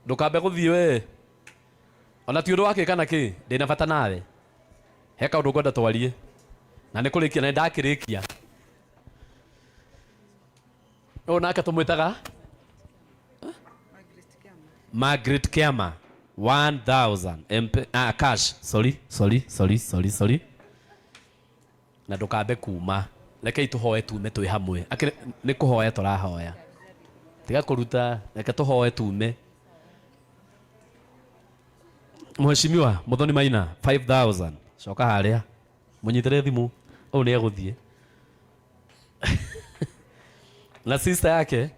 Ndũkambe gũthiĩ we. Ona ti ũndũ wa kĩ kana kĩ, ndĩna bata nawe. He kaũndũ ngwenda twarie. Na nĩ kũrĩkia na nĩ ndakĩrĩkia. Ũyũ nake tũmwĩtaga Margaret Kiama 1000 MP, ah, cash sorry sorry sorry sorry sorry na ndũkambe kuma rekei tũhoe tume twĩ hamwe Akĩrĩ- nĩ kũhoya tũrahoya tiga kũruta reke tũhoe tume Mheshimiwa Muthoni Maina 5000 coka harĩa mũnyitĩre thimũ ũyũ nĩ egũthiĩ na sister yake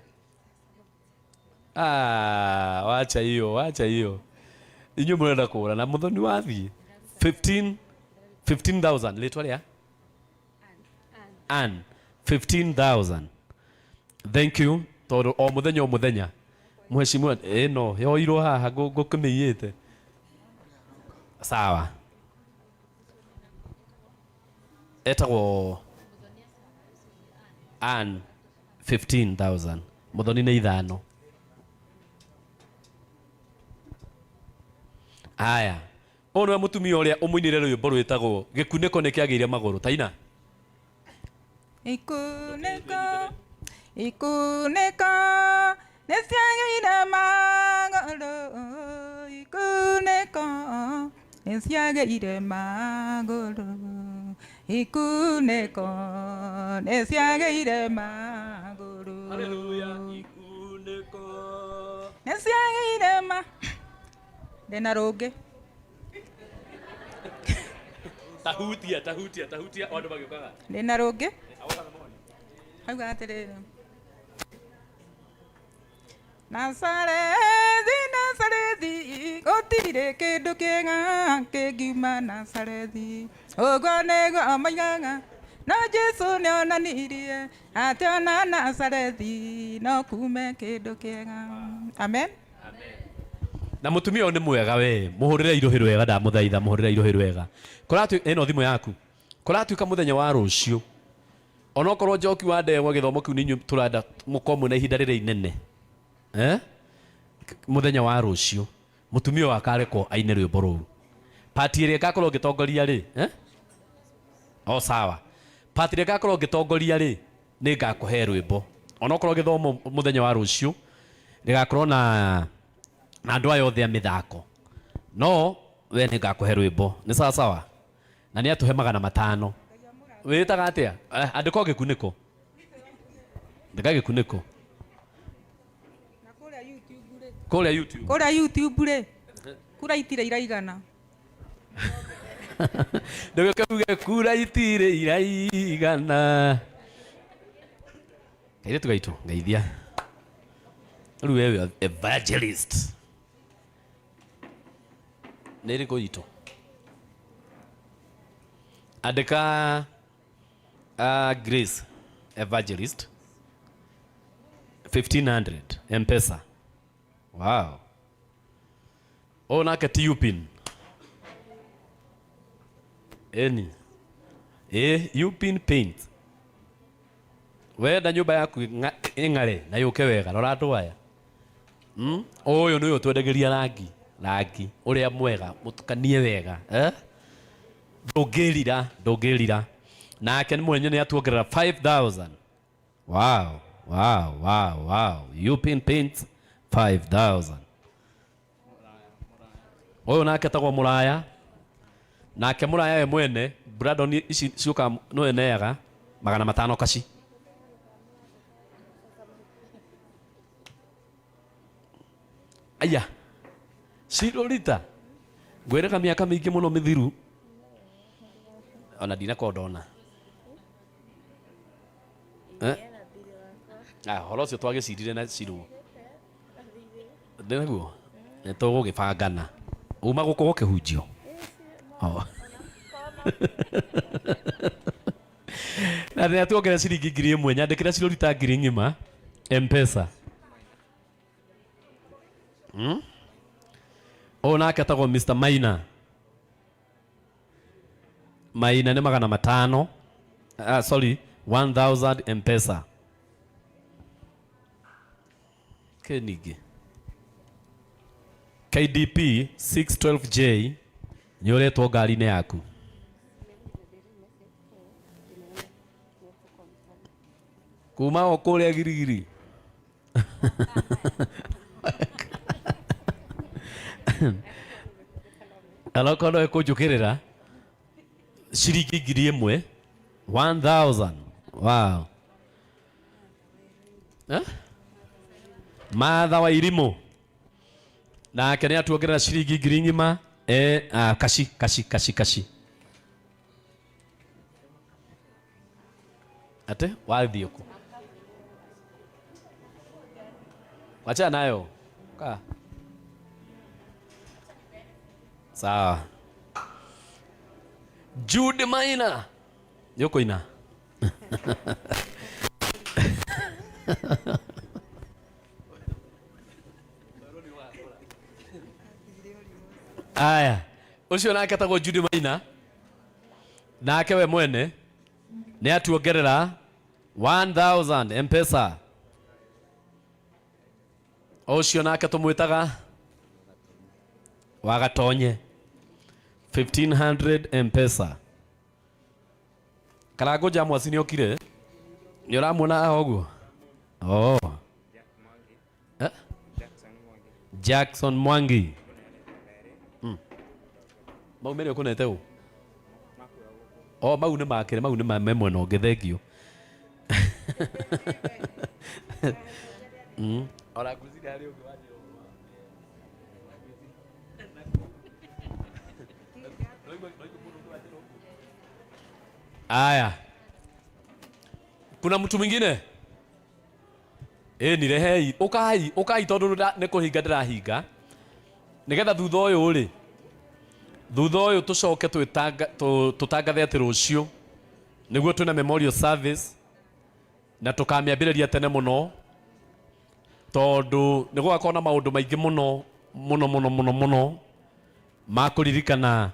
ah, wacha hiyo wacha hiyo inyuĩ mũrenda kũra na Muthoni wathiĩ 15 15000 rĩtwa rĩa Ann 15000 thank you tondũ o mũthenya o mũthenya mheshimiwa ĩno yoirwo haha ngũkĩmĩiyĩte sawa etagwo Ann 15000 Muthoni nĩ ithano aya ũyũ nĩwe mũtumia ũrĩa ũmũinĩre rwĩmbo rwĩtagwo gĩkunĩko nĩ kĩagĩire magũrũ taina Ikunĩko, ikunĩko nĩ ciagĩire magũrũ. Ikunĩko nĩ ciagĩire magũrũ. Ikunĩko nĩ ciagĩire magũrũ. Haleluya ikunĩko Nĩ ciagĩire ma ndĩna rũngĩ. Tahutia tahutia tahutia o andũ magĩũkaga. Ndĩna rũngĩ. Auga atĩrĩrĩ. Nazarethi, Nazarethi, gũtirĩ kĩndũ kĩega kĩngiuma Nazarethi. Ũguo nĩguo moigaga, no Jesu nĩonanirie atĩ ona Nazarethi no kume kĩndũ kĩega. Amen. Na mũtumia ũyũ nĩ mwega we mũhũrĩre irũhĩ rwega ndamũthaitha mũhũrĩre irũhĩ rwega kũratu ĩno thimũ yaku kũratuĩka mũthenya wa rũciũ onokorwo njoki wa ndegwa gĩthomo kĩu nĩ inyuĩ tũrenda mũkorwo mwĩna ihinda rĩrĩa inene eh? Mũthenya wa rũciũ mũtumia ũyũ akarekwo aine rwĩmbo rũu pati ĩrĩa ngakorwo ngĩtongoria rĩ eh? O sawa pati ĩrĩa ngakorwo ngĩtongoria rĩ nĩ ngakũhe rwĩmbo onokorwo gĩthomo mũthenya wa rũciũ rĩgakorwo na na andũ aya othe a mĩthako no we nĩ ngakũhe rwĩmbo nĩ sawa sawa na nĩ atũhe 500 wĩtaga atĩa Eh, andĩka o gĩkunĩko andĩka gĩkunĩko kũrĩa YouTube Kũrĩa YouTube rĩ, kura itirĩ iraigana. Ndũgĩũke uge kura itirĩ iraigana. Kairĩtu gaitũ ngeithia. Rĩu we wĩ evangelist. Nĩ ĩrĩkũ itũ? Andĩka Grace evangelist 1500 Mpesa. Wow. Ũyũ nake ti Upin. Eni. Ĩ, Upin Paint. Wenda nyũmba yaku ĩng'are na yũke wega, rora andũ aya. Ũyũ nĩwe ũtwendagĩria rangi, rangi ũrĩa mwega, mũtukanie wega. Eh? Ndũngĩrira, ndũngĩrira. Nake nĩ mwenye nĩ atuongerera 5000. Wow, wow, wow, wow. Upin Paint 5000. Ũyũ nake etagwo Mũraya. Nake Mũraya we mwene, Brandon ici ciũkaga nĩwe neaga 500 kaci. Aya, Cirorita, ngwĩraga mĩaka mĩingĩ mũno mĩthiru, ona ndinakorwo ndona. Eh? Ah, ũhoro ũcio twagĩcirire na Cirũ. Nĩguo nĩ tũgũgĩbangana uma gũkũ gũkĩhunjio. Oh. Na nĩ atuongerera ciringi 1000 nyandĩkĩra cirorita ngiri ng'ima Mpesa. Ũyũ nake etagwo Mr. Maina. Maina nĩ 500 ah, sorry 1000 Mpesa. Kĩ ningĩ? KDP 612J nĩ ũretwo ngari-inĩ yaku. Kuma o kũrĩa girigiri. Onokorwo no ĩkũnjũkĩrĩra ciringi 1000, 1000. Wow. Eh? Martha wa Irimũ nake nĩ atuongerera ciringi ngiri ng'ima. Kaci kaci kaci kaci ate wathiĩ kũ wachana nayo ka sawa. Jude Maina nĩ ũkũina. Aya, ũcio nake etagwo Jude Maina, nake we mwene nĩ atuongerera 1000 Mpesa. Ũcio nake tũmwĩtaga Wagatonye, 1500 Mpesa. Karangũ Jamwasi nĩ okire, nĩ ũramuona haha ũguo? Oh. Eh? Jackson Mwangi. Mau merĩ ũkũnete ũ? Oh, mau nĩ makĩrĩ, mau nĩ me mwena ũngĩ, thengio. Ona ngwĩciria harĩ ũngĩ wanjĩra ũhoro wa Aya. Kuna mtu mwingine? Ĩ nirehei, ũkai, ũkai tondũ nĩ kũhinga ndĩrahinga. Nĩgetha thutha ũyũ rĩ, thutha ũyũ tũcoke tũtangathe atĩ rũciũ nĩguo twĩna memorial service na tũkamĩambĩrĩria tene mũno tondũ nĩ gũgakorwo na maũndũ maingĩ mũno mũno mũno mũno mũno ma kũririkana,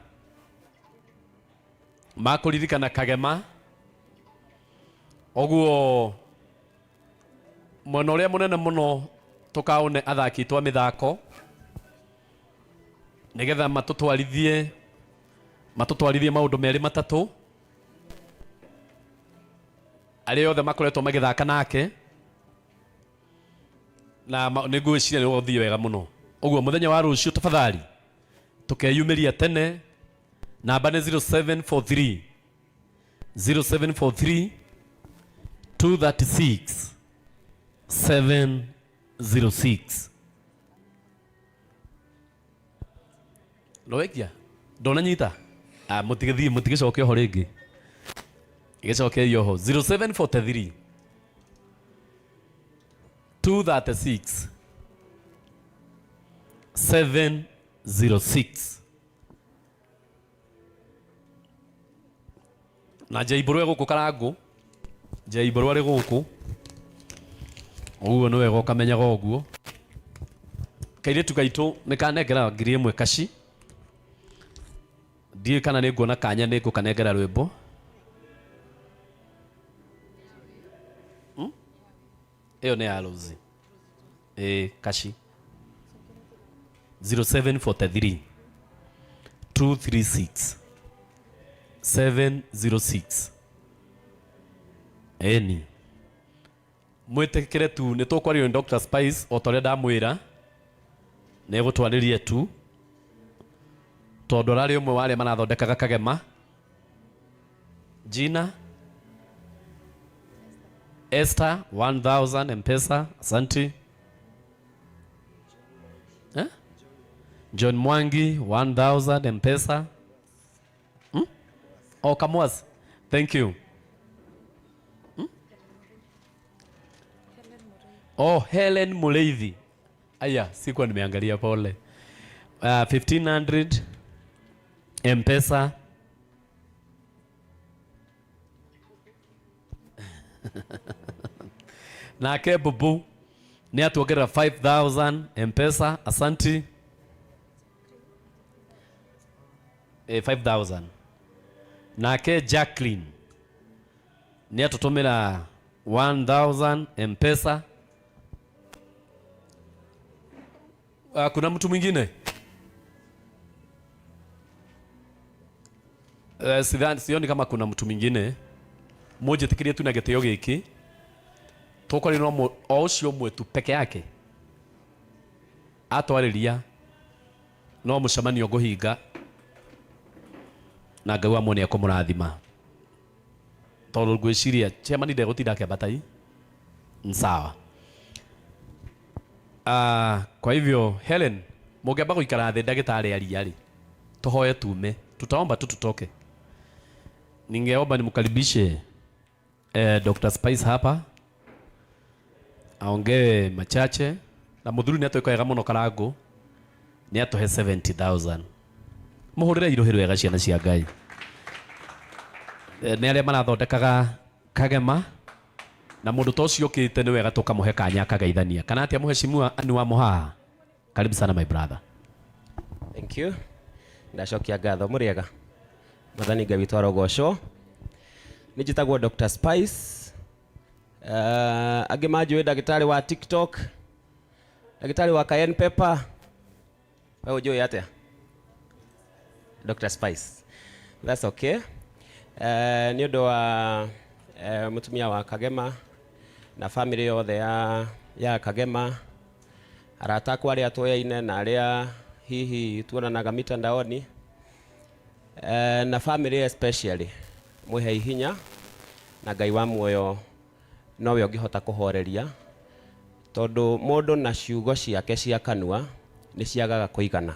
ma kũririkana Kagema. Ũguo mwena ũrĩa mũnene mũno tũkaone athaki twa mĩthako nĩgetha matũtwarithie maũndũ merĩ matatũ arĩa othe makoretwo magĩthaka nake na nĩ ngwĩciria nĩ gũgũthiĩ wega mũno. Ũguo mũthenya wa rũciũ tafadhali tũkeyumĩria tene. Namba nĩ 0743 0743 236 706. Nowekia ndonanyita. Mũtigĩthiĩ, mũtigĩcoke oho rĩngĩ, gĩcokerio oho 0743 236 706. Na Jaimbũrũ e gũkũ Karangũ, Jaimbũrũ arĩ gũkũ ũguo nĩ wega ũkamenyaga ũguo. Kairĩtu gaitũ nĩ kanengera 1000 kaci, ndiũĩ kana nĩ nguona kanya nĩ ngũkanengera rwĩmbo. Ĩyo nĩ ya Rose. Ĩĩ, kaci 0743 236 706. Ĩni mwĩtĩkĩre tu nĩ tũkwario nĩ Dr. Spice o ta ũrĩa ndamwĩra nĩ egũtwarĩria tu tondũ ararĩ ũmwe wa arĩa marathondekaga Kagema. Gina Esther 1000 Mpesa, asante. Eh? John Mwangi 1000 Mpesa. Oh, Kamwas. Thank you. Oh, Helen Mureithi. Aya, sikuwa nimeangalia, pole. 1500 Mpesa. Nake Bubu nĩ atuongerera 5000 Mpesa, asanti. 5000. Nake Jacqueline nĩ atũtũmĩra 1000 Mpesa. Kuna mtu mwingine? Sidhani, sioni kama kuna mtu mwingine mũnjĩtĩkĩrie tu na gĩtĩo gĩkĩ tũkorirwo no o ũcio ũmwe tu peke yake atwarĩria no mũcemanio ngũhinga na Ngai wa muoyo nĩekũmũrathima tondũ ngwĩciria chairman ndegũtinda akĩambata i sawa. Kwa hivyo Helen, mũngĩamba gũikara thĩ ndagĩtarĩ aria rĩ, tũhoe tume, tutaomba tu tutoke. Ningeomba nimkaribishe Dr. Spice hapa aongee machache na muthuri nĩ atwĩka wega mũno Karangũ nĩ atũhe 70,000. Mũhũrĩre iruhĩ rwega ciana cia Ngai. Nĩ arĩa marathondekaga Kagema na mũndũ ta ũcio ũkĩte nĩ wega tũkamũhe kanya akageithania kana atĩa mũheshimiwa ani wa mũhaha. Karibu sana my brother. Thank you. Ndacokia ngatho mũrĩega. Mwathani Ngai witũ arogocwo. Nĩ njĩtagwo Dr. Spice. Angĩ manjũĩ ndagĩtarĩ wa TikTok, ndagĩtarĩ wa cayenne pepper. We ũnjũĩ atĩa? Dr. Spice. That's okay. Nĩ ũndũ wa mũtumia wa Kagema na family yothe ya Kagema, arata akwa arĩa tũyaine na arĩa hihi tuonanaga mitandaoni, na family especially, mwĩhei hinya na Ngai wa muoyo nowe ũngĩhota kũhoreria tondũ mũndũ na ciugo ciake cia kanua nĩ ciagaga kũigana.